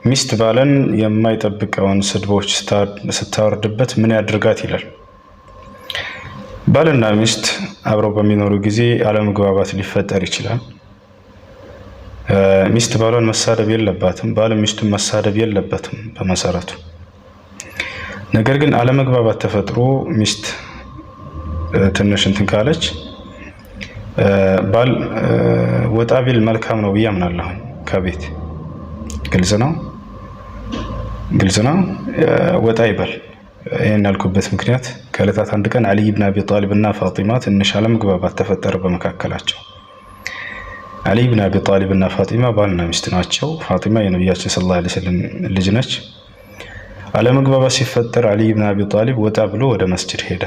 ሚስት ባልን የማይጠብቀውን ስድቦች ስታወርድበት ምን ያድርጋት ይላል። ባልና ሚስት አብረው በሚኖሩ ጊዜ አለመግባባት ሊፈጠር ይችላል። ሚስት ባሏን መሳደብ የለባትም፣ ባል ሚስቱን መሳደብ የለበትም በመሰረቱ። ነገር ግን አለመግባባት ተፈጥሮ ሚስት ትንሽ እንትን ካለች ባል ወጣ ቢል መልካም ነው ብዬ አምናለሁ ከቤት። ግልጽ ነው፣ ግልጽ ነው። ወጣ ይበል። ይህን ያልኩበት ምክንያት ከዕለታት አንድ ቀን አልይ ብን አቢ ጣሊብ እና ፋጢማ ትንሽ አለመግባባት ተፈጠረ በመካከላቸው። አሊ ብን አቢ ጣሊብ እና ፋጢማ ባልና ሚስት ናቸው። ፋጢማ የነቢያችን صلى الله عليه وسلم ልጅ ነች። አለመግባባት ሲፈጠር አሊ ብን አቢ ጣሊብ ወጣ ብሎ ወደ መስጅድ ሄደ።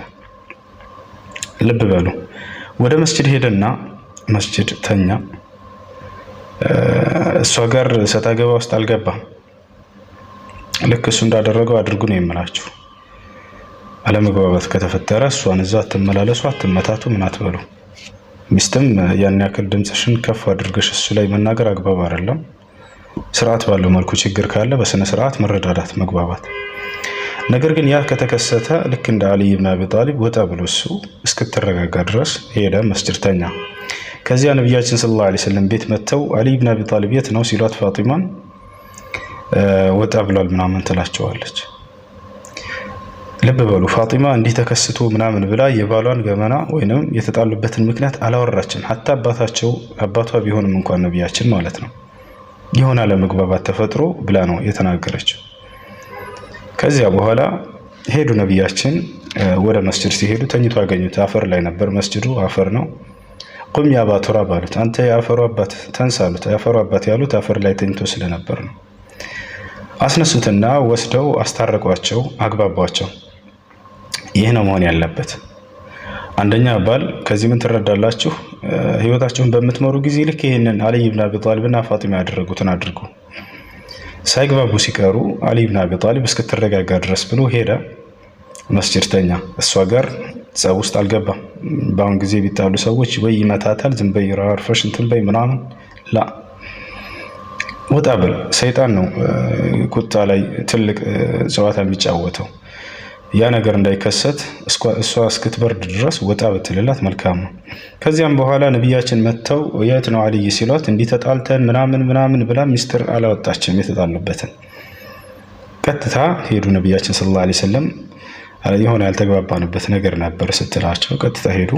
ልብ በሉ፣ ወደ መስጅድ ሄደና መስጅድ ተኛ። እሷ ጋር ሰጣ ገባ ውስጥ አልገባም። ልክ እሱ እንዳደረገው አድርጉ ነው የምላችሁ። አለመግባባት ከተፈጠረ እሷን እዛ አትመላለሱ፣ አትመታቱ፣ ምን አትበሉ። ሚስትም ያን ያክል ድምፅሽን ከፍ አድርገሽ እሱ ላይ መናገር አግባብ አይደለም። ስርዓት ባለው መልኩ ችግር ካለ በስነ ስርዓት መረዳዳት፣ መግባባት። ነገር ግን ያ ከተከሰተ ልክ እንደ አልይ ብን አቢ ጣሊብ ወጣ ብሎ እሱ እስክትረጋጋ ድረስ ሄደ፣ መስጅድ ተኛ። ከዚያ ነቢያችን صلى الله عليه وسلم ቤት መጥተው አልይ ብን አቢ ጣሊብ የት ነው ሲሏት ፋጢማን ወጣ ብሏል ምናምን ትላቸዋለች። ልብ በሉ፣ ፋጢማ እንዲህ ተከስቶ ምናምን ብላ የባሏን ገመና ወይንም የተጣሉበትን ምክንያት አላወራችም። حتى አባታቸው አባቷ ቢሆንም እንኳን ነቢያችን ማለት ነው የሆነ አለመግባባት ተፈጥሮ ብላ ነው የተናገረችው። ከዚያ በኋላ ሄዱ ነቢያችን ወደ መስጅድ ሲሄዱ ተኝቶ አገኙት። አፈር ላይ ነበር መስጅዱ፣ አፈር ነው። قم يا أبا تراب አሉት። አንተ የአፈሩ አባት ተንሳ አሉት። የአፈሩ አባት ያሉት አፈር ላይ ተኝቶ ስለነበር ነው። አስነሱትና ወስደው አስታረቋቸው፣ አግባቧቸው። ይህ ነው መሆን ያለበት። አንደኛ ባል ከዚህ ምን ትረዳላችሁ? ህይወታችሁን በምትመሩ ጊዜ ልክ ይህንን አልይ ብን አቢ ጣሊብ እና ፋጢማ ያደረጉትን አድርጉ። ሳይግባቡ ሲቀሩ አሊ ብን አቢ ጣሊብ እስክትረጋጋ ድረስ ብሎ ሄደ፣ መስጅድ ተኛ። እሷ ጋር ጸብ ውስጥ አልገባም። በአሁን ጊዜ ቢጣሉ ሰዎች ወይ ይመታታል፣ ዝም በይ አርፈሽ እንትን በይ ምናምን፣ لا፣ ወጣ በል። ሰይጣን ነው ቁጣ ላይ ትልቅ ጨዋታ የሚጫወተው። ያ ነገር እንዳይከሰት እሷ እስክትበርድ ድረስ ወጣ ብትልላት መልካም ነው። ከዚያም በኋላ ነቢያችን መጥተው የት ነው አልይ ሲሏት እንዲህ ተጣልተን ምናምን ምናምን ብላ ሚስጥር አላወጣችም የተጣሉበትን። ቀጥታ ሄዱ። ነቢያችን صلى الله عليه وسلم የሆነ ያልተግባባንበት ነገር ነበር ስትላቸው ቀጥታ ሄዱ።